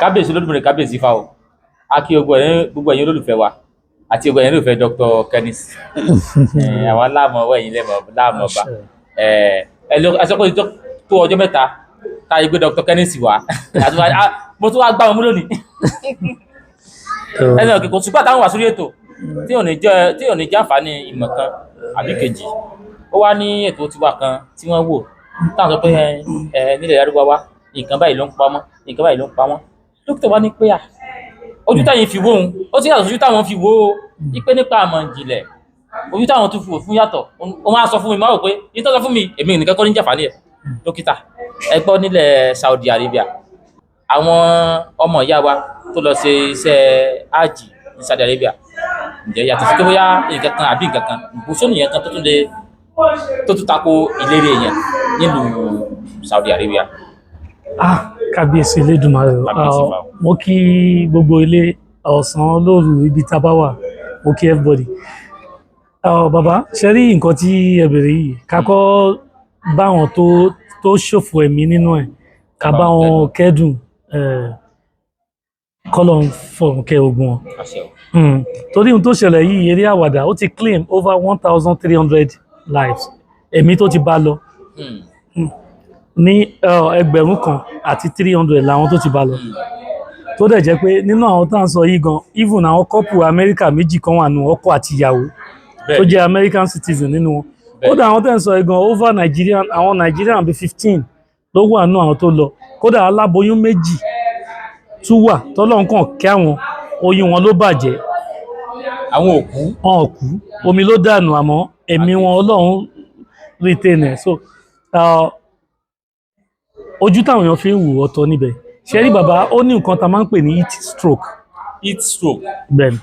Kábíyèsí Olódùmarè, kábíyèsí Ifá o. A kí gbogbo ẹ̀yin olólùfẹ́ wa àti gbogbo ẹ̀yin olólùfẹ́ Dr. Kennis. Àwa láàmú ọwọ́ ẹ̀yin lẹ́mọ̀ láàmú ọba. Ẹ lọ ẹ sọ pé tó ọjọ́ 3 tá a gbé Dr. Kennis wá. Mo tún wá gbá wọn mú lónìí. Ẹnu ọ̀kẹ́ kò ṣùgbọ́n táwọn wà sórí ètò tí ò ní jẹ́ àǹfààní ìmọ̀ kan àbí kejì. Ó wá ní ètò tiwa kan tí wọ́n wò táwọn sọ pé ẹ nílẹ̀ Lárúbáwá, nǹkan báyìí ló ń pa wọ́n, nǹkan báyìí ló ń pa wọ́n. Dókítà wa ní pé à ojú táyìn fi wó òun, ó ti yàtọ̀ sójú táwọn fi wó o, ipe nípa àmọ̀ ìjìnlẹ̀, ojú táwọn tún fi wò fún yàtọ̀. Ó máa sọ fún mi, máa wò pé yìí tó sọ fún mi, èmi nìkan kọ́ ní jàǹfààní ẹ̀. Dókítà, ẹ gbọ́, nílẹ̀ Saudi Arabia, àwọn ọmọ ìyá wa tó lọ ṣe iṣẹ́ hajj ní Saudi Arabia, ǹjẹ́ yàtọ̀ sí pé bóyá nǹkan kan àbí nǹkan kan ìbùsùn nìyẹn kan tó tún lè tó tún tako ìlérí èèyàn nílùú Saudi Arabia? Ah, kábíyèsí Elédùmarè o. Kábíyèsí Ah, Ifá o. mo kí gbogbo ilé, ọ̀sán, lóru, ibi tá a bá wà, mo kí everybody. Ah, bàbá, ṣe rí nǹkan tí ẹ bèrè yìí, ká kọ́ bá wọn tó ṣòfò ẹ̀mí nínú ẹ̀, ká bá wọn kẹ́dùn, kọ́lọ́un fọ̀run kẹ́ ogun wọn. Àṣẹ o. Torí ohun tó ṣẹlẹ̀ yìí, eré àwàdà, ó ti claim over 1,300 lives, ẹ̀mí tó ti bá lọ ní 1,300 làwọn tó ti bá lọ, tó dẹ̀ jẹ́ pé nínú àwọn tá à ń sọ yìí gan, even àwọn couple Amẹ́ríkà méjì kan wà nù, ọkọ àti ìyàwó tó jẹ́ American citizen nínú wọn. Kódà àwọn tẹ́ ń sọ yìí gan, over Nigerian, àwọn Nigerian bíi 15 ló wà nù àwọn tó lọ. Kódà aláboyún méjì tún wà tọ́lọ́run kàn kẹ́ àwọn, oyún wọn ló bàjẹ́. Àwọn òkú. Wọn ò kú, omi ló dànù, àmọ́ ẹ̀mí wọn, Ọlọ́run retain ẹ̀. So ojú táwọn èèyàn fi ń wò ọ̀tọ̀ níbẹ̀. Ṣe rí bàbá, ó ní nǹkan tá a máa ń pè ní heat stroke. Heat stroke. Bẹ́ẹ̀ni.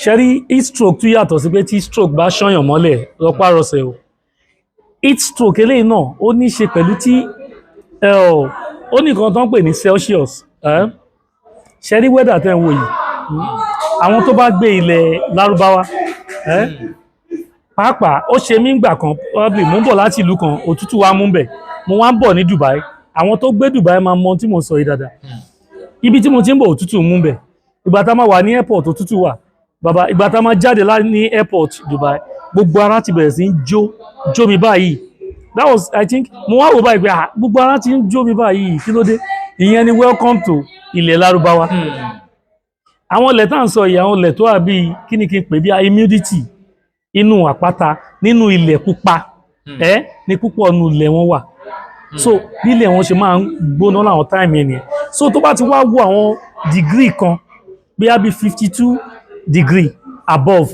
Ṣe rí heat stroke tún yàtọ̀ sí pé tí stroke bá ṣọyàn mọ́lẹ̀ rọpárọsẹ̀ o. Heat stroke eléyìí náà, ó ní í ṣe pẹ̀lú tí ẹ ọ̀ ó ní nǹkan tó ń pè ní Celsius. Ṣe rí weather tẹ́ ń wò yìí, àwọn tó bá gbé ilẹ̀ Lárúbáwá, pàápàá ó ṣe mí gbà kan, probably mo ń bọ̀ láti ìlú kan, òtútù wa mú bẹ̀, mo wá ń bọ̀ ní Dubai. Àwọn tó gbé Dubai máa mọ ohun tí mo sọ yìí dáadáa. Ibi tí mo ti ń bọ̀, òtútù mú bẹ̀. Ìgbà tá a máa wà ní airport, òtútù wà bàbá. Ìgbà tá a máa jáde ní airport Dubai, gbogbo ara ti bẹ̀rẹ̀ sí ń jó jó mi báyìí. That was, I think, mo wá wò báyìí pé, ah, gbogbo ara ti ń jó mi báyìí, kí ló dé? Ìyẹn ni welcome to ilẹ̀ Lárúbáwá. Àwọn ilẹ̀ tá à ń sọ yìí, àwọn ilẹ̀ tó wà bíi, kí ni kí n pè, bí humidity inú àpáta, nínú ilẹ̀ pupa ẹ ní púpọ̀ nínú ilẹ̀ wọn wà. So bí ilẹ̀ wọn ṣe máa ń gbóná láwọn time yẹn nìyẹn. So tó bá ti wá wo àwọn degree kan, bóyá bí 52 degree above,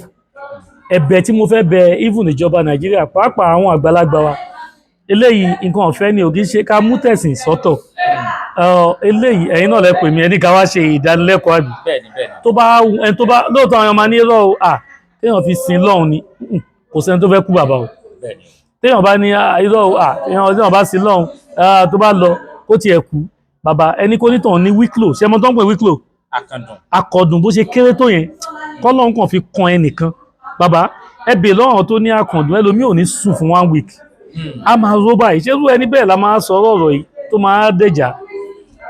ẹ̀bẹ̀ tí mo fẹ́ bẹ̀ even ìjọba Nàìjíríà, pàápàá àwọn àgbàlagbà wa, eléyìí nǹkan ọ̀fẹ́ ni ò, kì í ṣe ká mú tẹ̀sìn sọ́tọ̀. Eléyìí, ẹ̀yin náà lẹ pè mí, ẹni ká wá ṣe ìdánilẹ́kọ̀ọ́, àbí? Bẹ́ẹ̀ni, bẹ́ẹ̀ni. Tó bá ẹni tó bá lóòótọ́, àwọn ọmọ ní irọ́ o, à téèyàn fi sin lọ́hùn ni. Kò sẹ́ni tó fẹ́ kú, bàbá o. Téèyàn bá ní, "Ah, irọ́ o," à téèyàn bá sin lọ́hùn, ah, tó bá lọ kó tiẹ̀ kú, bàbá, ẹni kó nítàn ní wíklò. Ṣé mo tó ń pè wíklò? Akandùn. Akọ̀dùn, bó ṣe kéré tó yẹn, kọ́lọ́hún kàn fi kan ẹnìkan. Bàbá, ẹ bèè lọ́wọ́ tó ní akàndùn, ẹlòmíì ò ní sùn fún one week, a máa ró báyìí. Ṣé irú ẹni bẹ́ẹ̀ la máa sọ ọ̀rọ̀ yìí tó máa dẹ̀jà?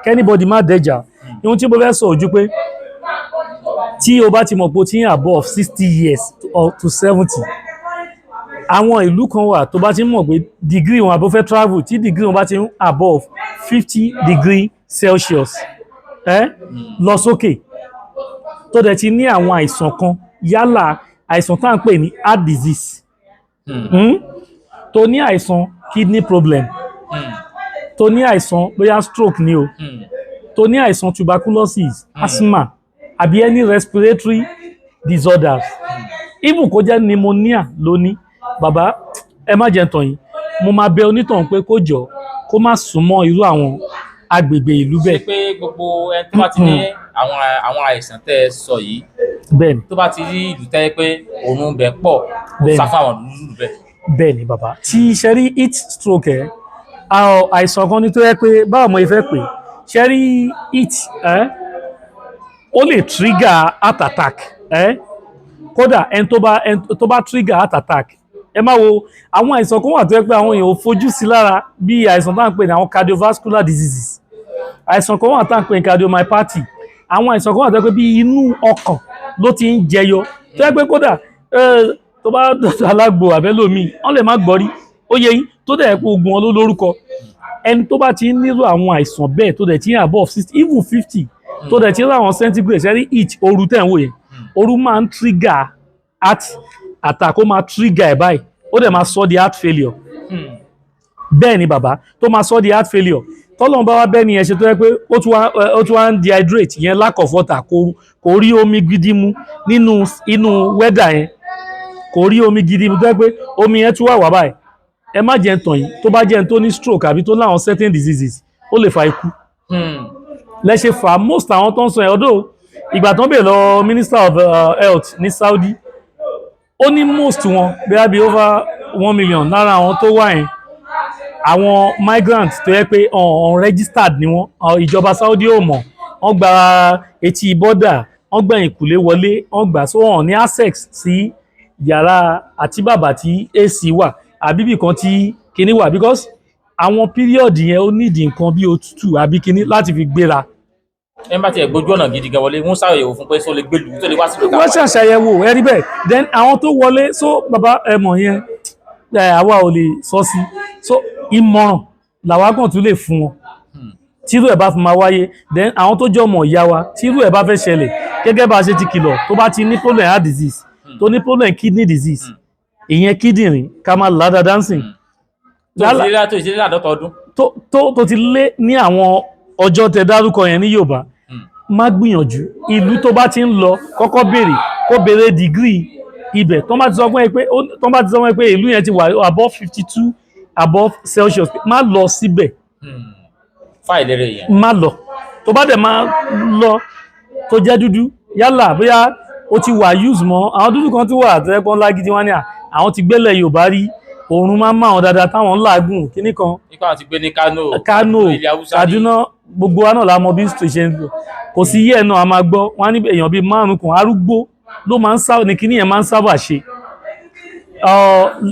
Kí anybody má dẹ̀jà. Ohun tí mo fẹ́ sọ ojú pé tí o bá ti mọ̀ pé o ti ń above 60 years or to 70, àwọn ìlú kan wà tó bá ti ń mọ̀ pé degree wọn, àbó fẹ́ travel, tí degree wọn bá ti ń above 50 degree Celsius lọ sókè, tó dẹ̀ ti ní àwọn àìsàn kan, yálà àìsàn tá à ń pè ní heart disease, Tó ní àìsàn kidney problem, tó ní àìsàn bóyá stroke ni o, tó ní àìsàn tuberculosis, asthma àbí any respiratory disorders, even kó jẹ́ pneumonia ló ní, bàbá, ẹ má jẹ́ n tàn yín, mo máa bẹ̀ onítọ̀hún pé kó jọ kó má súnmọ́ irú àwọn agbègbè ìlú Ṣe bẹ́ẹ̀. Pé gbogbo ẹni tó bá ti ní àwọn àìsàn tẹ́ ẹ sọ yìí, Bẹ́ẹ̀ni. tó bá ti rí ìlú tẹ́ pé òórùn bẹ̀ pọ̀, kó sá fáwọn ìlú bẹ́ẹ̀? Bẹ́ẹ̀ni bàbá. Tí ṣe rí heat stroke ẹ̀, àìsàn kan ní tó yẹ pé báwo mo fẹ́ pè, ṣe rí heat ẹ̀, ó lè trigger heart attack ẹ̀. Kódà ẹni tó bá trigger heart attack, ẹ má wo, àwọn àìsàn kan wà tó yẹ pé àwọn èèyàn ò fojú sí lára, bí àìsàn tá à ń pè ní àwọn cardiovascular diseases. Àìsàn kan wà tá à ń pè ní cardiomyopathy. Àwọn àìsàn kan wà tó yẹ pé bí inú ọkàn ló ti ń jẹyọ, tó yẹ pé kódà tó bá dọ̀tọ̀ alágbo àbẹ́lòmíì, wọ́n lè má gbọ́ rí. Ó yẹ yín, tó dẹ̀ pé ogun wọn ló lórúkọ. Ẹni tó bá ti ń nílò àwọn àìsàn bẹ́ẹ̀, tó dẹ̀ ti ń above 60, even 50, tó dẹ̀ ti ń láwọn centigrade ṣẹ́rí heat, ooru tẹ̀ ń wò yẹn, ooru máa ń trigger heart attack. Ó máa trigger ẹ̀ báyìí, ó dẹ̀ máa sọ di heart failure. Bẹ́ẹ̀ ni bàbá, tó máa sọ di heart failure. Tọ́lọ́n bá wá bẹ́ẹ̀ ni ẹ ṣe, tó yẹ pé ó tún wá ń dehydrate yẹn, lack of water, kò rí omi gidi mu nínú inú weather yẹn, kò rí omi gidi mu, tó yẹ pé omi yẹn tún wà wá báyìí. Ẹ má jẹ́ ń tàn yín, tó bá jẹ́ ń tó ní stroke àbí tó láwọn certain diseases, ó lè fa ikú. Lẹ́ṣẹ̀ fà most àwọn tó ń sọ yẹn ọdọ́ ìgbà tó ń bèèrè lọ Minister of Health ní Saudi, ó ní most wọn, bóyá bí over 1 million lára àwọn tó wà yẹn, àwọn migrants tó yẹ pé unregistered ni wọ́n. Ìjọba Saudi ò mọ̀ wọ́n, gba etí bọ́dà, wọ́n gbẹ̀yìn kùlé wọlé, wọ́n gbà so wọ́n ní access sí yàrá àti bàbà tí AC wà àbí ibì kan tí kinní wà, because àwọn period yẹn, ó nídìí nǹkan bí òtútù àbí kinní láti fi gbéra. Ẹ bá tiẹ̀ gbójú ọ̀nà gidi gan wọlé, wọ́n ṣàyẹ̀wò fún pé só lè gbèlú, tó lè wá sílùú. Wọ́n ṣàṣàyẹ̀wò ẹ rí bẹ́ẹ̀. Then àwọn tó wọlé, so bàbá, ẹ mọ̀ yẹn, ẹ àwa ò lè sọ sí. So ìmọ̀ràn làwa kàn tún lè fún wọn tírú ẹ̀ bá fi máa wáyé. Then àwọn tó jẹ́ ọmọ ìyá wa, tírú ẹ̀ bá fẹ́ ṣẹlẹ̀, gẹ́gẹ́ bá a ṣe ti kìlọ̀, tó bá ti ní problem heart disease, tó ní problem kidney disease, ìyẹn kíndìnrín, ká máa là dáadáa ń sìn. Tó ìṣẹ̀lẹ̀ 50 ọdún. Tó ti lé ní àwọn ọjọ́ tẹ dárúkọ yẹn ní Yorùbá, má gbìyànjú. Ìlú tó bá ti ń lọ, kọ́kọ́ béèrè, kó béèrè degree ibẹ̀. Tó bá ti sọ fún ẹ pé ìlú yẹn ti wà above 52 above Celsius, má lọ síbẹ̀. Fáìlì rẹ̀ yẹn. Má lọ. Tó bá dẹ̀ máa lọ, tó jẹ́ dúdú, yálà bóyá ó ti wà use mọ́ àwọn dúdú kan tó wà tó yẹ kó ńlá gidi, wọn ní à àwọn ti gbélé Yorùbá rí, oòrùn máa ń mọ àwọn dáadáa, táwọn ń làágùn kíní kan. Nípa àwọn ti gbé ní Kano. Kano. Ilẹ̀ Haúsá ní. Kaduna, gbogbo wa náà la mọ bí street ṣe ń lọ. Kò sí yẹ́ náà, a máa gbọ́ wọ́n á ní èèyàn bíi márùn kan, arúgbó ló máa ń sábà ní kíní yẹn máa ń sábà ṣe.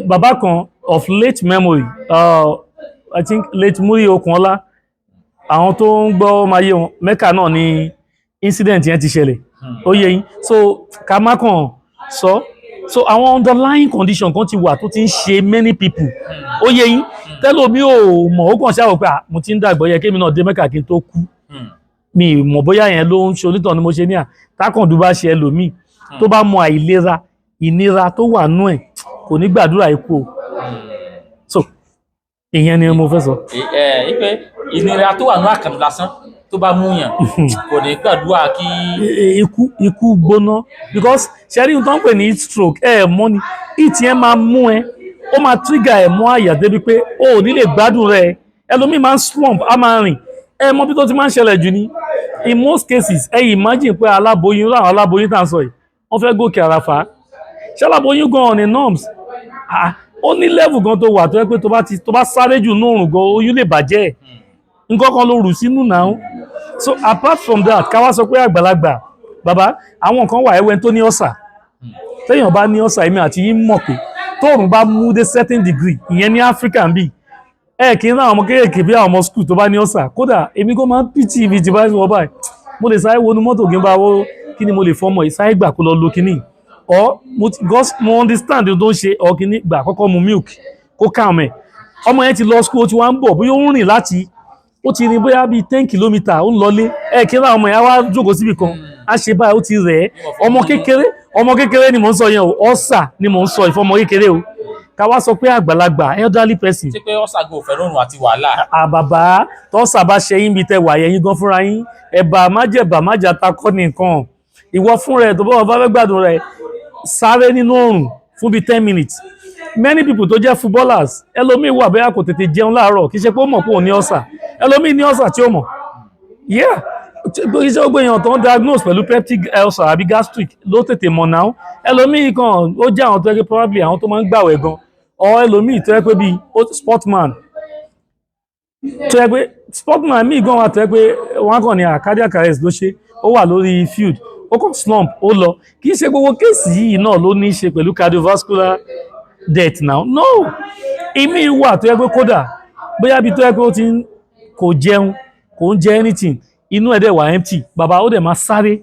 Bàbá kan of late memory, I think late Muri Okunola, àwọn tó ń gbọ́ máa yé wọn. Mecca náà ni incident yẹn ti ṣẹlẹ̀. Ó yé yín, so ká má kàn sọ. So àwọn underlying condition kan ti wà tó ti ń ṣe many people. Ó yé yín, tẹ́lómi ò mọ̀, ó kàn ṣáà pé, "Ah, mo ti ń dàgbọ́, yẹ kémi náà dé Mecca kí n tó kú." Mi ì mọ̀ bóyá yẹn ló ń ṣe onítọ̀ ni mo ṣe ní à tákàndú bá ṣe ẹlòmíì, tó bá mọ àìlera, ìnira tó wà nú ẹ̀, kò ní gbàdúrà ikú o. So ìyẹn ni mo fẹ́ sọ. Ẹ ẹ pé ìnira tó wà ní àkàndùn lásán, tó bá mú yàn, kò ní gbàdúrà kí. Ikú gbóná, because ṣẹ́rí ohun tó ń pè ní heat stroke, ẹ mọ́ ni heat yẹn máa mú ẹ, ó máa trigger ẹ̀ mọ́ àyà débi pé o ò ní lè gbádùn rẹ. Ẹlòmíì máa ń slump, á máa rìn. Ẹ mọ̀ bí tó ti máa ń ṣẹlẹ̀ jù ní in most cases, ẹ imagine pé aláboyún, láwọn aláboyún tá à ń sọ yìí, wọ́n fẹ́ gòkè Àràfà. Ṣé aláboyún gan on the norms, ah, ó ní level gan tó wà tó yẹ pé tó bá sáré jù nóòrùn gan, oyún lè bàjẹ́. Nǹkan kan ló rù sínú náà. So apart from that, ká wá sọ pé àgbàlagbà, bàbá, àwọn kan wà, ẹwẹ́ tó ní ọ̀sà. Téèyàn bá ní ọ̀sà, èmi àti yín mọ̀ pé tóòrùn bá mú dé certain degree, ìyẹn ní Áfíríkà ń bì, ẹ kì í rán àwọn ọmọ kéékèèké bí àwọn ọmọ school tó bá ní ọ̀sà. Kódà èmi kò máa ń pìtì ibi tí bá wọ báyìí, mo lè sáré wọnú mọ́tò kí n bá wọ́ kí ni mo lè fọmọ yìí, sáré gbà kó lọ lo kíní ọ mo ti because mo understand ohun tó ń ṣe ọ. Kíní gbà kọ́kọ́ mu milk kó calm ẹ̀. Ọmọ yẹn ti lọ school, ó ti wá ń bọ̀, bóyá ó ń rìn láti, ó ti rìn bóyá bíi 10 kilometre, ó ń lọlé. Ẹ kí ní àwọn ọmọ yẹn á wá jókòó síbì kan, á ṣe báyìí, ó ti rẹ̀ ẹ́. Ọmọ kékeré, ọmọ kékeré ni mò ń sọ yẹn o. Ọ̀sà ni mò ń sọ ìfọmọ kékeré o. Ká wá sọ pé àgbàlagbà, elderly person. Ṣé pé ọ̀sàgò ò fẹ́ràn òrùn àti wàhálà? Àbàbà tọ́sà bá ṣe yín bí tẹ wà yẹn, yín gan fúnra yín, ẹ̀bà májẹ̀bà májàta kọ́ nìkan. Ìwọ fún rẹ̀, tó bá wọn bá fẹ́ gbádùn rẹ̀, sáré nínú oòrùn fún bíi 10 minutes. Many people tó jẹ́ footballers, ẹlòmíì wà bóyá kò tètè jẹun láàárọ̀, kì í ṣe pé ó mọ̀ pé òun ní ọ̀sà. Ẹlòmíì ní ọ̀sà tí ó mọ̀. Yeah, iṣẹ́ gbogbo èèyàn tó ń diagnose pẹ̀lú peptic ulcer àbí gastric ló tètè mọ̀ náà. Ẹlòmíì kan ó jẹ́ àwọn tó yẹ pé probably àwọn tó máa ń gbàwẹ̀ gan, or ẹlòmíì tó yẹ pé bíi sportman, tó yẹ pé sportman míì gan wà tó yẹ pé wọ́n kàn ní à cardiac arrest ló ṣe, ó wà lórí field, ó kàn slump, ó lọ. Kì í ṣe gbogbo case yìí náà ló ní í ṣe pẹ̀lú cardiovascular death now. No, ìmíì wà tó yẹ pé kódà bóyá bí tó yẹ pé ó ti ń kò jẹun. Kò ń jẹ anything, inú ẹ̀ dẹ̀ wà empty. Bàbá, ó dẹ̀ máa sáré,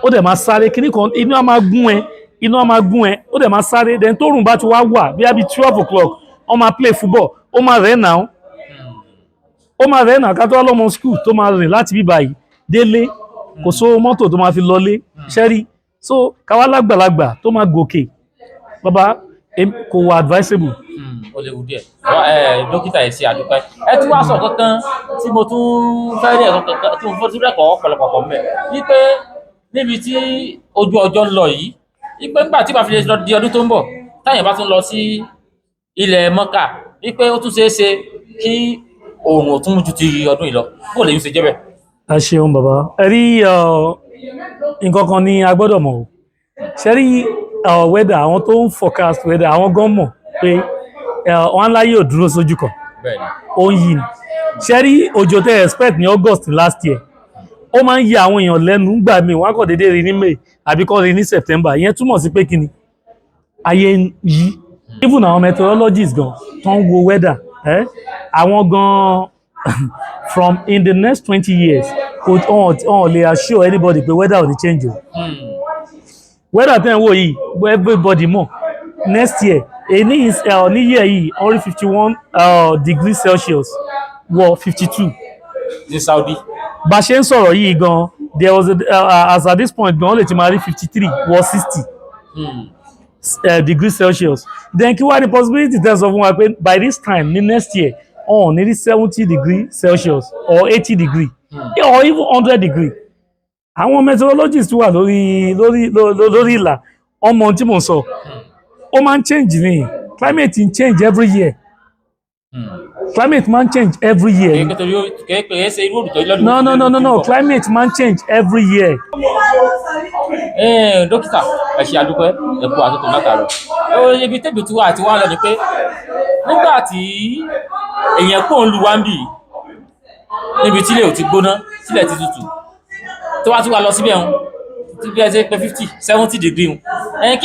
ó dẹ̀ máa sáré kíní kan, inú á máa gún ẹ, inú á máa gún ẹ, ó dẹ̀ máa sáré. Then tóòrùn bá ti wá wà bí i 12 o'clock, wọ́n máa play football, ó máa rẹ̀ náà, ó máa rẹ̀ náà. Ká tó wá lọ́mọ school tó máa rìn láti bíbá yìí délé, kò sówó mọ́tò tó máa fi lọlé ṣẹ́rí. So káwá lágbàlagbà tó máa gòkè, bàbá, kò wà advisable. Ó léwu díẹ̀. Ẹ dókítà, ẹ ṣe, àdúpẹ́. Ẹ tún wá sọ kankan tí mo tún fẹ́ rí ẹ̀kọ́ kankan tí mo fẹ́ tún rẹ́kọ̀ọ́ ọ̀pọ̀lọpọ̀ kan mẹ́, wípé níbi tí ojú ọjọ́ ń lọ yìí, wípé nígbà tí màá fi lè lọ di ọdún tó ń bọ̀, táyà bá tún lọ sí ilẹ̀ Mọ́kà, wípé ó tún ṣeé ṣe kí oòrùn ò tún mú ju ti ọdún yìí lọ. Bó lè yín ṣe jẹ́ bẹ́ẹ̀? Ẹ ṣeun, bàbá. Ẹ rí, nǹkan kan ní a gbọ́dọ̀ mọ̀ o. Ṣe rí, weather, àwọn tó ń forecast weather, àwọn gan mọ̀ pé wọ́n láyé ò dúró sójú kan. Ó ń yí ni. Ṣe rí, òjò tẹ́ expect ní August last year, ó máa ń yí àwọn èèyàn lẹ́nu gbà míì, wọ́n á kàn déédéé rí ní May àbí kọ́ rí ní September. Ìyẹn túmọ̀ sí pé kí ni, ayé ń yí. Even àwọn meteorologists gan tó ń wo weather, àwọn gan, from in the next 20 years, kò ọ̀n lè assure anybody pé weather ò ní change o. Weather tẹ́ ń wò yìí, everybody mọ̀, next year, èní is ní year yìí, only 51 degrees Celsius wọ 52. Ní Saudi. Bá ṣe ń sọ̀rọ̀ yìí gan, there was a, as at this point gan, ó lè ti máa rí 53 wọ 60 degrees Celsius. Then kí wá ní possibility tẹ́ sọ fún wa pé by this time ní next year, ọ̀hún ní rí 70 degree Celsius or 80 degree or even 100 degree? Àwọn meteorologists wà lórí ìlà ọmọ ohun tí mò ń sọ. Ó máa ń change ní, climate ń change every year. Climate máa ń change every year. Kì í torí kì í pé ṣe irú òrùtọ́ lọ́dún. No, no, no, no, no, climate máa ń change every year. Dókítà, ẹ ṣe, àdúpẹ́, ẹ kú àtúntò látàrọ. Ibi tẹ́bi tí wà àti wà lọ ni pé nígbà tí èèyàn kò ń lu wá ń bì níbi tílẹ̀ ò ti gbóná, tílẹ̀ ti tutù, tó wá tún wá lọ síbẹ̀ ń tí bí ẹ ṣe pé 50, 70 degree ń ẹ̀yìn,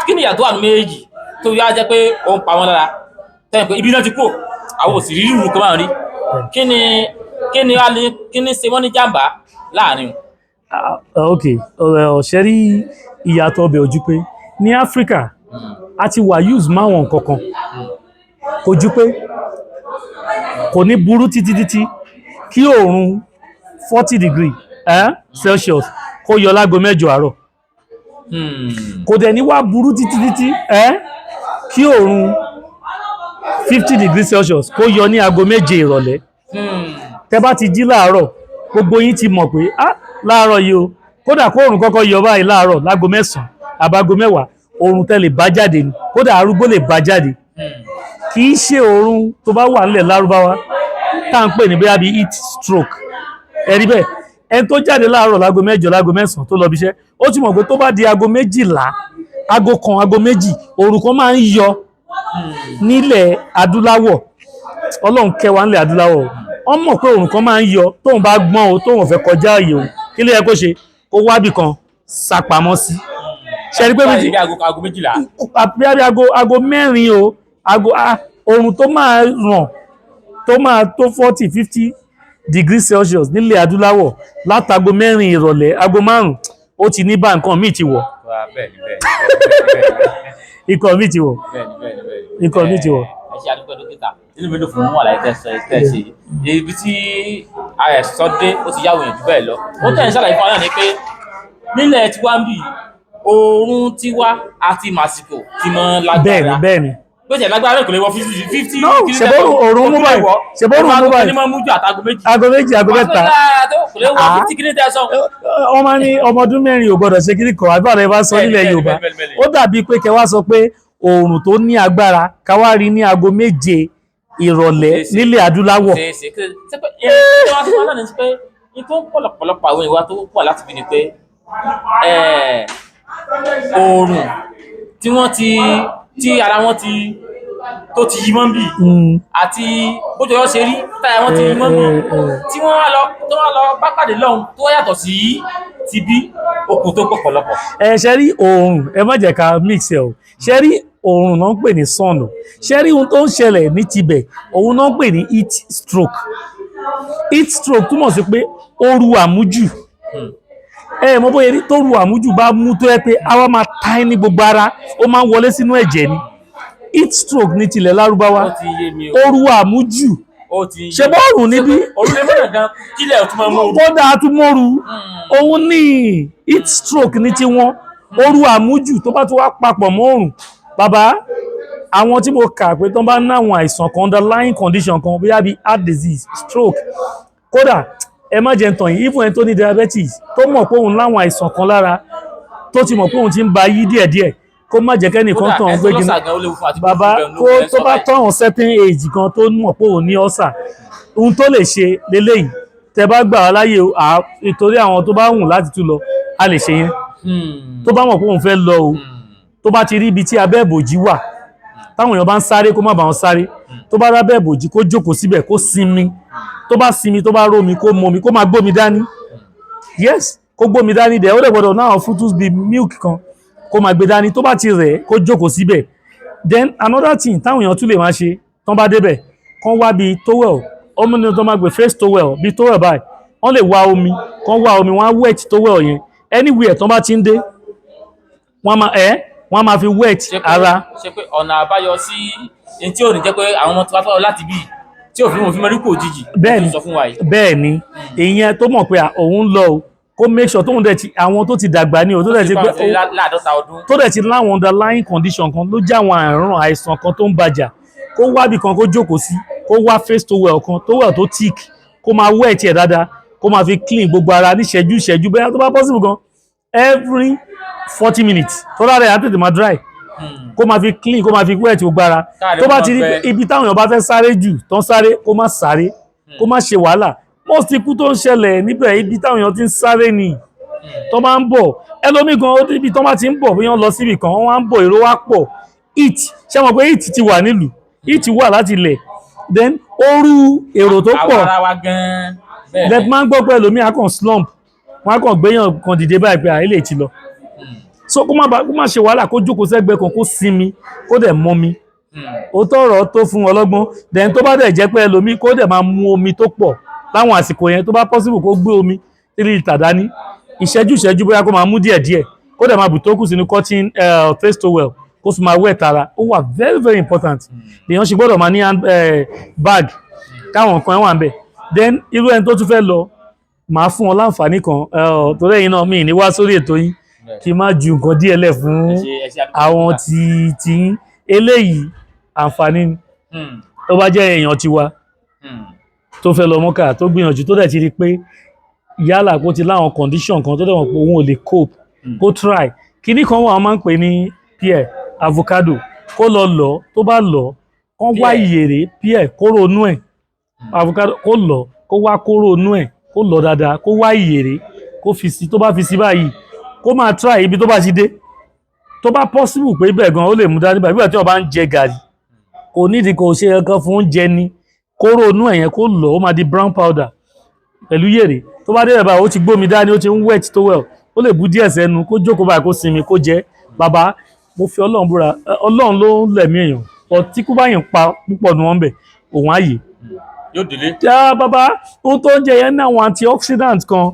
kí ni ìyàtọ̀ wà ní méjèèjì tó yá jẹ́ pé ó ń pa wọ́n lára, tẹ́yìn pé ibi náà ti kú, àwọn ò sì rí rúru kan máa ń rí? Kí ni wá ní kí ni ṣe wọ́n ní jàǹbá láàrin wọn? Ah, ok, ṣe rí, ìyàtọ̀ ọbẹ̀ ojú pé ní Áfíríkà a ti wà use máwọn nǹkan kan, kò ju pé kò ní burú títí títí kí oòrùn 40 degree Celsius kó yọ láago 8 àárọ̀. Kò dẹ̀ ní wá burú títí títí kí oòrùn 50 degree Celsius kó yọ ní aago 7 ìrọ̀lẹ́. Tẹ́ bá ti jí láàárọ̀, gbogbo yín ti mọ̀ pé ah, láàárọ̀ yìí o, kódà kó oòrùn kọ́kọ́ yọ báyìí láàárọ̀ láago 9 àbágo 10, oòrùn tẹ́ lè bá jáde ni, kódà arúgbó lè bá jáde. Kì í ṣe oòrùn tó bá wà nílẹ̀ Lárúbáwá tá à ń pè ní bóyá bíi heat stroke. Ẹ̀rí bẹ́ẹ̀, ẹni tó jáde láàárọ̀ láago 8, láago 9 tó lọ bí iṣẹ́, ó ti mọ̀ pé tó bá di aago 12, aago 1, aago 2, oòrùn kan máa ń yọ nílẹ̀ adúláwọ̀. Ọlọ́run kẹwàá nílẹ̀ adúláwọ̀, wọ́n mọ̀ pé oòrùn kan máa ń yọ. Tóun bá gbọ́n o, tóun ò fẹ́ kọjá ààyè o, kí ló yẹ kó ṣe? Kó wábì kan sápamọ́ sí. Ṣe rí pé Báyìí bí aago 12. Àbí aago 4 o, aago oòrùn tó máa ràn tó máa tó 40, 50 degrees Celsius nílẹ̀ adúláwọ̀ látago 4 ìrọ̀lẹ́, aago 5, ó ti ní bá nǹkan míì ti wọ̀. Bẹ́ẹ̀ni, bẹ́ẹ̀ni, bẹ́ẹ̀ni. Ikọ̀ míì ti wọ̀. Bẹ́ẹ̀ni, bẹ́ẹ̀ni, bẹ́ẹ̀ni. Ikọ̀ míì ti wọ̀. Ẹ ṣe, àdúgbò dókítà, inú mi dùn fún àlàyé tẹ́ ṣe yìí. Ibi tí àìsàn dé, ó ti yáwó èèyàn jù bẹ́ẹ̀ lọ. Ó tẹ̀ ń ṣàlàyé fún wa náà ni pé nílẹ̀ tiwa ń bì, oòrùn tiwa àti màsìkò ti mọ lágbára. Bẹ́ẹ̀ni. Bó ṣe lágbára náà, kò lè wọ 50, 50. No, ṣèbórùn òòrùn mú báyìí, ṣèbórùn mú báyìí. Ní máa mú ju àtàgò 2. Aago 2, aago 3. Kò lè wọ 50 kìíní tẹ̀sán. Wọ́n máa ní ọmọ ọdún 4 ò gbọ́dọ̀ ṣe kíní kan, àbí àrẹ bá sọ nílẹ̀ Yorùbá. Bẹ́ẹ̀ni. Ó dàbí pé kẹ wá sọ pé oòrùn tó ní agbára ká wá rí ní aago 7 ìrọ̀lẹ́ Ṣeéṣe. nílẹ̀ adúláwọ̀. Ṣe ṣe ṣe pé ẹ ṣe wá sọ náà ní pé ní tó ń pọ̀lọpọ̀lọpọ̀ àwọn ìwà tó pọ̀ láti fi ni pé oòrùn tí wọ́n ti tí ara wọn ti tó ti yí mọ́ bì àti bójú ọjọ́ ṣe rí táyà wọn ti yí mọ́ bì, tí wọ́n wá lọ tó wá lọ bá pàdé lọ́hùn tó wá yàtọ̀ sí ti bí okùn tó pọ̀ pọ̀lọpọ̀. Ẹ ṣe rí oòrùn, ẹ má jẹ́ ká mix ẹ o. Ṣe rí, oòrùn náà ń pè ní sun o. Ṣe rí, ohun tó ń ṣẹlẹ̀ ní tibẹ̀, òun náà ń pè ní heat stroke. Heat stroke túmọ̀ sí pé ooru àmújù. Ẹ mọ̀ bóyá rí tóru àmújù bá mú, tó yẹ pé àwa máa ta ẹ́ ní gbogbo ara, ó máa ń wọlé sínú ẹ̀jẹ̀ ni. Heat stroke ní tilẹ̀ Lárúbáwá. Ó ti yé mi o. Ooru àmújù. Ó ti yé. Ṣe bọ́ọ̀rù níbí? Òru lè mọ̀nà gan kílẹ̀ ò tún máa mú ooru. Kódà àtúmọ̀rù òun ní heat stroke ní tiwọn, ooru àmújù tó bá tún wá papọ̀ mọ́ òrùn. Bàbá, àwọn tí mo kà pé tó bá ní àwọn àìsàn kan, underlying condition kan, bóyá bí heart disease, stroke, kódà ẹ má jẹ́ ń tàn yín, even ẹni tó ní diabetes, tó mọ̀ pé òun láwọn àìsàn kan lára, tó ti mọ̀ pé òun ti ń ba yí díẹ̀díẹ̀, kó má jẹ́ kẹ́nìkan tàn án pé kí kí bàbá kó tó bá tọ̀hún certain age kan, tó mọ̀ pé òun ní ulcer, ohun tó lè ṣe leléyìí, tẹ bá gbà wá láyè o, ìtorí àwọn tó bá wùn láti tún lọ, a lè ṣe yẹn. Tó bá mọ̀ pé òun fẹ́ lọ o, tó bá ti rí ibi tí abẹ́ ìbòjì wà, táwọn èèyàn bá ń sáré, kó má bá wọn sáré. Tó bá rábẹ́ ìbòjì, kó jókòó síbẹ̀, kó sinmi. Tó bá sinmi, tó bá rómi, kó mọmi, kó máa gbómi dání. Yes, kó gbómi dání dẹ̀. Ó dẹ̀ gbọ́dọ̀ náà fruits bíi milk kan, kó máa gbé dání. Tó bá ti rẹ̀, kó jókòó síbẹ̀. Then another thing táwọn èèyàn tún lè máa ṣe tán bá débẹ̀, kán wá bíi towel, ọmọ ní tó máa gbé face towel, bíi towel báyìí. Wọ́n lè wá omi, kán wá omi, wọ́n á wet towel yẹn. Anywhere tán bá ti ń dé, wọ́n á máa fi wet ara. Ṣe pé ọ̀nà àbáyọ sí ẹni tí ò ní jẹ́ pé àwọn ọmọ tó bá tọ́ láti bí tí òfin òfin mọ́rí kò jìjì Bẹ́ẹ̀ni. tó sọ fún wa yìí? Bẹ́ẹ̀ ni. Ìyẹn tó mọ̀ pé òun lọ o, kó make sure tóun dẹ̀ ti, àwọn tó ti dàgbà ní o, tó dẹ̀ ti pé 50 ọdún. Tó dẹ̀ ti láwọn underlying condition kan, ló jẹ́ àwọn àrùn àìsàn kan tó ń bàjà, kó wábì kan kó jókòó sí, kó wá face towel kan, towel tó thick, kó máa wet ẹ̀ dáadáa, kó máa fi clean gbogbo ara níṣẹ́jú ìṣẹ́jú, bẹ́ẹ̀ tó bá possible gan, every 40 minutes, tó rárẹ̀ á tètè máa dry, kó máa fi clean, kó máa fi wet gbogbo ara. Káàrí Tó bá ó ti rí máa pé gbẹ. ibi táwọn èèyàn bá fẹ́ sáré jù tán, sáré, kó má sáré, kó má ṣe wàhálà. Most ikú tó ń ṣẹlẹ̀ níbẹ̀, ibi táwọn èèyàn ti ń sáré ni. Tó bá ń bọ̀, ẹlòmíì gan, ó ibi tó bá ti ń bọ̀, bí wọ́n lọ síbì kan, wọ́n wá ń bọ̀, èrò wá pọ̀, heat. Ṣé mọ̀ pé heat ti wà nílùú? Heat wà láti ilẹ̀, then ooru, èrò tó pọ̀. Àwọn ara wa gan-an bẹ́ẹ̀. Lẹ́tí máa ń gbọ́ pé ẹlòmíì á kàn slump, wọ́n á kàn gbéyàn kan dìde báyìí pé àìlè ti lọ. So kó má ṣe wàhálà, kó jókòó sẹ́gbẹ̀ẹ́ kan, kó sinmi, kó dẹ̀ mọ́mi. Ó tọrọ tó fún ọlọ́gbọ́n. Then tó bá dẹ̀ jẹ́ pé ẹlòmíì, kó dẹ̀ máa mu omi tó pọ̀ láwọn àsìkò yẹn. Tó bá possible, kó gbé omi 3 litre dání, ìṣẹ́jú ìṣẹ́jú, bóyá kó máa mú díẹ̀ díẹ̀, kó dẹ̀ máa bù tó kù sínú cotton face towel, kó fi máa wẹ̀ tara. Ó wà very very important. Èèyàn ṣe gbọ́dọ̀ máa ní hand bag káwọn nǹkan ẹ̀ wà ń bẹ̀. Then irú ẹni tó tún fẹ́ lọ, màá fún ọ láǹfààní kan, torí ẹ̀yin náà, mi ní wá sórí ètò yín kí n má ju nǹkan díẹ̀ lẹ̀ fún Ẹ ṣe, ẹ ṣe, àdúgbò. àwọn tí tí yín. Eléyìí àǹfààní ni. Tó bá jẹ́ èèyàn tiwa tó fẹ́ lọ Mọ́kà, tó gbìyànjú, tó dẹ̀ ti rí i pé yálà kó ti láwọn condition kan tó dẹ̀ mọ̀ pé òun ò lè cope, kó try kíní kan wà, wọ́n máa ń pè ní pear, avocado. Kó lọ lọ, tó bá lọ, kán wá Pear. ìyèrè, pear, kóró inú ẹ̀, avocado, kó lọ, kó wá kóró inú ẹ̀, kó lọ dáadáa, kó wá ìyèrè, kó fi sí. Tó bá fi sí báyìí, kó máa try ibi tó bá ti dé. Tó bá possible pé ibẹ̀ gan, ó lè mú dání báyìí, bí tí wọ́n bá ń jẹ gàrí, kò nídìí kò ṣe nǹkan fún oúnjẹ ni. Kóró inú ẹ̀ yẹn, kó lọ, ó máa di brown powder pẹ̀lú yèrè. Tó bá débẹ̀ báyìí, ó ti gbómi dání, ó ti ń wet towel, ó lè bu díẹ̀ sẹ́nu, kó jókòó báyìí, kó sinmi, kó jẹ. Bàbá, mo fi Ọlọ́run búra, Ọlọ́run ló ń lẹ̀mí èèyàn ọ̀ tí kú bá yẹn pa púpọ̀ ní wọ́n bẹ̀, òun á yè. Yóò délé. Já bàbá, ohun tó ń jẹ yẹn ní àwọn antioxidant kan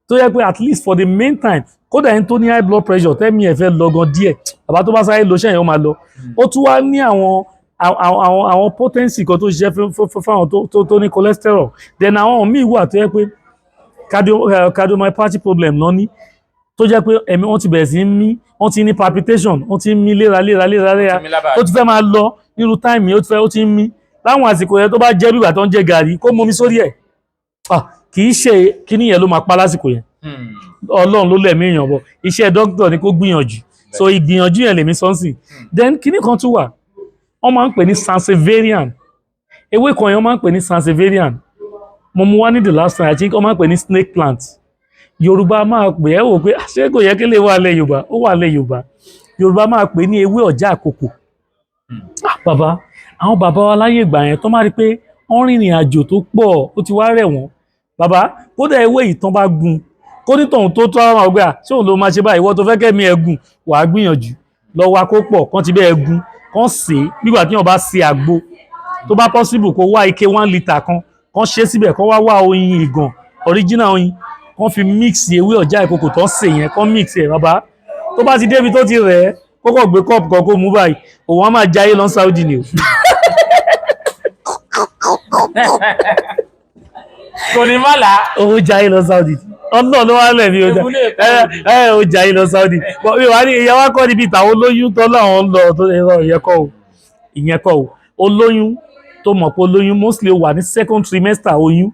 tó yẹ pé at least for the main time, kódà ẹni tó ní high blood pressure, tẹ́mi ẹ̀ fẹ́ lọ gan díẹ̀, bàbá, tó bá sáré lo sẹ́yìn, ó máa lọ. Ó tún wá ní àwọn potency kan tó ṣiṣẹ́ fáwọn tó ní cholesterol. Then àwọn míì wà tó yẹ pé cardiomyopathy problem lọ ní, tó jẹ́ pé ẹ̀mí wọ́n ti bẹ̀rẹ̀ sí í mí, wọ́n ti ní palpitation, wọ́n ti ń mí léra léra léra léra, Ti mí lábàá. tó ti fẹ́ máa lọ nírú time, ó ti fẹ́, ó ti ń mí láwọn àsìkò yẹn. Tó bá jẹ́ bígbà tó ń jẹ gàrí, kó momi sórí ẹ̀. Ah, kì í ṣe kíní yẹn ló máa pa lásìkò yẹn. Ọlọ́run ló lẹ̀mí èèyàn bọ̀, iṣẹ́ dókítà ni kó gbìyànjú. So ìgbìyànjú yẹn lèmi sọ́nsìn. Then kíní kan tún wà, wọ́n máa ń pè ní sanseverian. Ewé kan yẹn, wọ́n máa ń pè ní sanseverian. Mo mú wá ní the last time, I think. Wọ́n máa ń pè ní snake plant. Yorùbá máa pè é, wò pé, "Ah, ṣé kò yẹ kí lè wà lẹ̀ Yorùbá?" Ó wà lẹ̀ Yorùbá. Yorùbá máa pè ní ewé ọ̀já àkókò. Ah, bàbá, àwọn bàbá wa láyé ìgbà yẹn, tó máa rí pé wọ́n rìnrìn àjò tó pọ̀, ó ti wá rẹ̀ wọ́n, bàbá, kódà ewé yìí tán bá gun, kó ní tọ̀hún tó tó àwọn ọgbà, ṣé òun ló máa ṣe báyìí? Ìwọ tó fẹ́ kẹ́mi ẹ̀ gùn, wàá gbìyànjú lọ wa kó pọ̀ kán ti bẹ́ẹ̀ gun, kán sè é nígbà tí wọ́n bá ṣe àgbo. Tó bá possible, kó wá ike 1 litre kan. Kán ṣe síbẹ̀, kán wá wá oyin ìgàn, original oyin, kán fi mix ewé ọ̀já ìkòkò tó ń sè yẹn, kán mix ẹ̀. Bàbá, tó bá ti débi tó ti rẹ̀ ẹ́, kókò gbé cup kan kó mú báyìí, òun á máa jayé lọ Saudi ni o. Kò ní má là á. Ó jayé lọ Saudi, ọlọ́ọ̀ ló wá lẹ̀ mí, ó Ewu lè kọ́. ẹ ó jayé lọ Saudi. But mi wà ní ìyá wa kọ́ níbi ìtàwọn olóyún tó láwọn ń lọ tó ẹ̀rọ. Ìyẹn kọ́ o, ìyẹn kọ́ o. Olóyún tó mọ̀ pé olóyún, mostly ó wà ní second trimester oyún,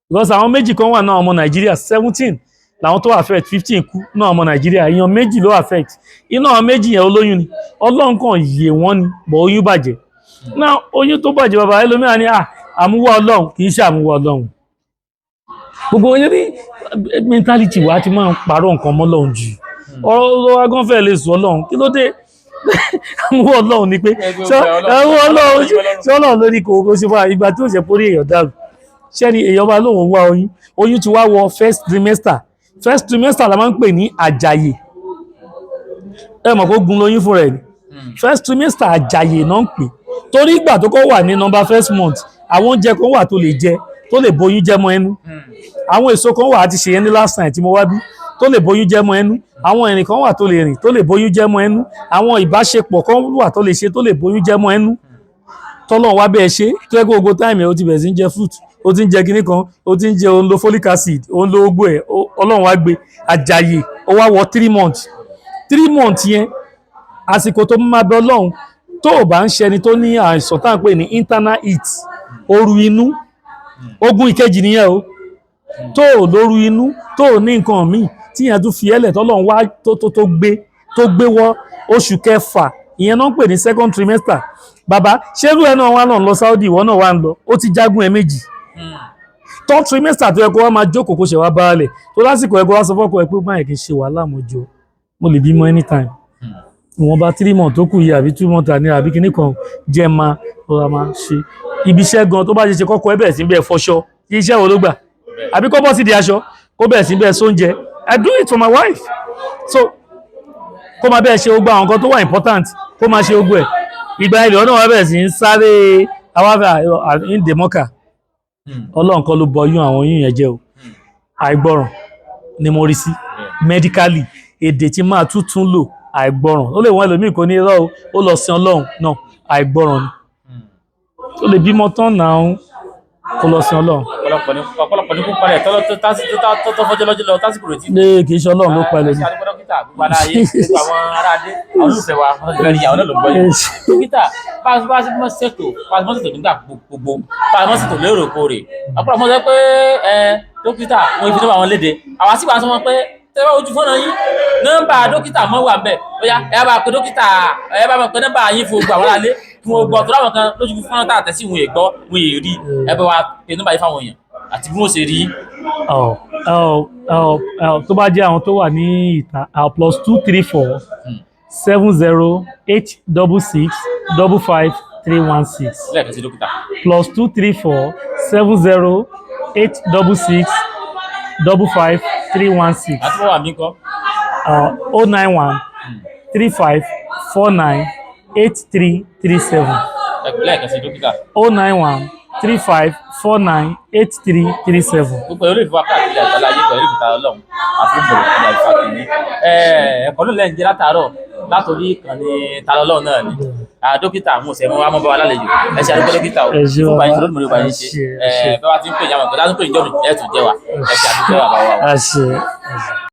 because àwọn méjì kan wà náà, ọmọ Nàìjíríà, 17 làwọn tó affect, 15 kú náà. Ọmọ Nàìjíríà, èèyàn méjì ló affect. Iná àwọn méjì yẹn, olóyún ni. Ọlọ́run kàn yè wọ́n ni bọ̀ oyún bàjẹ́ náà. Oyún tó bàjẹ́, bàbá, ẹlòmíràn ni àmúwá Ọlọ́run. Kì í ṣe àmúwá Ọlọ́run. Gbogbo oyún ní mentality wa ti máa ń parọ́ nǹkan mọ́ Ọlọ́run jù. Ọ̀rọ̀ wa gan fẹ́ lè sọ Ọlọ́run, kí ló dé? Àmúwá Ọlọ́run ni pé Ẹgbẹ́ ṣé ọgbẹ́ Ọlọ́run. àmúwá Ọlọ́run, ṣé Ọlọ́run lórí kò ṣe fún wa ìgbà tí ó ṣe pórí èèyàn dàrú? Ṣẹ́ni èèyàn bá lóun wá oyún, oyún ti wá wọ first trimester. First trimester la máa ń pè ní àjàyè. Ẹ mọ̀ kó gun lóyún fúnra ẹ̀ ni. First trimester, àjàyè náà ń pè, torí ìgbà tó kọ́ wà ní number first month, àwọn oúnjẹ kan wà tó lè jẹ tó lè boyún jẹ́ mọ́ ẹnu. Àwọn èso kan wà, àti ṣèyẹn ní last time tí mo wá bí, tó lè boyún jẹ́ mọ́ ẹnu. Àwọn ìrìn kan wà tó lè rìn tó lè boyún jẹ́ mọ́ ẹnu. Àwọn ìbáṣepọ̀ kan wà tó lè ṣe tó lè boyún jẹ́ mọ́ ẹnu. Tọ́lọ́run wá bẹ́ẹ̀ ṣe tó yẹ kó gbogbo time ẹ̀, ó ti bẹ̀rẹ̀ sí ń jẹ fruit, ó ti ń jẹ kinní kan, ó ti ń jẹ, ó ń lo folic acid, ó ń lo gbogbo ẹ̀. Ọlọ́run wá gbé àjàyè, ó wá wọ 3 months. 3 months yẹn, àsìkò tó máa bẹ Ọlọ́run, tó o bá ń ṣẹni tó ní àìsàn tá à ń pè ní internal heat, ooru inú, ogun ìkejì nìyẹn o. Tó o lóru inú, tó o ní nǹkan míì tí yẹn tún fi ẹlẹ̀, tọ́lọ́run wá tó gbé wọ oṣù kẹfà, ìyẹn náà ń pè ní second trimester. Bàbá, ṣérú ẹ náà wà náà lọ Saudi, ìwọ náà wà ń lọ, ó ti jágún ẹ méjì. Third trimester tó yẹ kó wá máa jókòó, kó ṣe wá bára tó lásìkò ẹ, kó wá sọ fọ́kọ ẹ pé báyìí kì í ṣe wàhálà mọ́jọ, mo lè bímọ anytime. Ìwọ̀nba 3 months tó kù yìí àbí 2 months àní àbí kíní kan jẹ́, máa rọra máa ṣe ibi iṣẹ́ gan. Tó bá ṣe ṣe kọ́kọ́ ẹ bẹ̀rẹ̀ sí bẹ́ẹ̀ fọṣọ, kí iṣẹ́ wo ló gbà, àbí kó bọ́ sí di aṣọ, kó bẹ̀rẹ̀ sí bẹ́ẹ̀ sóúnjẹ. I do it for my wife. So kó máa bẹ́ẹ̀ ṣe gbogbo àwọn nǹkan tó wà important, kó máa ṣe gbogbo ẹ̀. Ìgbà ilẹ̀ ọ̀nà wa bẹ̀rẹ̀ sí ń sáré awáfẹ́ ìdèmọ́kà. Ọlọ́run kan ló bọ oyún àwọn oyún yẹn jẹ́ o. Àìgbọràn ni mo rí sí medically. Èdè tí máa tún tún lò, àìgbọràn. Ó lè wọ́n ẹlòmíì kò ní irọ́ o, ó lọ sin Ọlọ́run náà. Àìgbọràn ni. Ó lè bímọ tán náà, kó lọ sin Ọlọ́run. Ọ̀pọ̀lọpọ̀ ní kó parẹ́ tọ́lọ́ tó tó tó fọ́jọ́ lọ́jọ́ lọ tásìkò rẹ̀ tí. Lé kì í ṣe Ọlọ́run ló pa ẹlòmíì. Ṣe àdúgbò dókítà, gbogbo aláyé, gbogbo àwọn aráadé, àwọn olùfẹ́ wa, wọ́n ti fẹ́ rí àwọn náà ló ń gbọ́ yìí. Dókítà, bá a ṣe mọ́ ṣètò, bá a ṣe mọ́ ṣètò nígbà gbogbo, bá a mọ́ ṣètò lóòrèkóòrè, ọ̀pọ̀lọpọ̀ sọ pé ẹ dókítà wọn ìfi nọ́mbà wọn léde. Àwa sì wá sọ wọn pé tẹ́ bá ojú fọ́nà yín, nọ́mbà dókítà mọ́ wà ńbẹ̀. Ó yá, ẹ bá pe dókítà, ẹ bá pe nọ́mbà yín fún gbogbo àwọn aráalé kí wọ́n gbọ́, tó láwọn kan lójú fọ́nà tá àtẹ̀sí wọn ègbọ́ wọn èrí. Ẹ bá wa pe nọ́mbà yín fáwọn èèyàn àti bí wọ́n ṣe rí. Ọ̀ ọ̀ ọ̀ ọ̀ tó bá jẹ́ àwọn tó wà ní ìta, +234 70 866 55 316. Lẹ́ẹ̀kan sí, dókítà. +234 70 866 55 316. Àti wọ́n wà mí kọ́. 091 35 49 83 37. Lẹ́ẹ̀kan sí, dókítà. 091 35 49 83 37. Gbogbo ẹ̀rọ ìfowópamọ́ káàkiri àgbàlá ayé pẹ̀lú ìfìta Ọlọ́run àti ìbọ̀rọ̀ ní àlùfáà kìíní. Ẹ̀kọ́ ló lẹ́yìn jẹ́ látàárọ̀ látòrí ìkànnì Ta lọ́lọ́run náà ni. Dókítà, àwọn òṣèré wọn wá mọ́ bá wa lálejò. Ẹ ṣe àdúgbò, dókítà o. Ẹ ṣé. Fún Bàbá. báyìí lónìí, mo bá yín ṣe. Ẹ ṣé, ẹ ṣé. Bẹ́ẹ̀ bá ti ń pè yàmọ̀ pé láti ń pè ìjọ́ mi ẹ̀ tún jẹ́ wa. Ẹ ṣe àdúgbò, bàbá wa o. Àṣẹ, àṣẹ.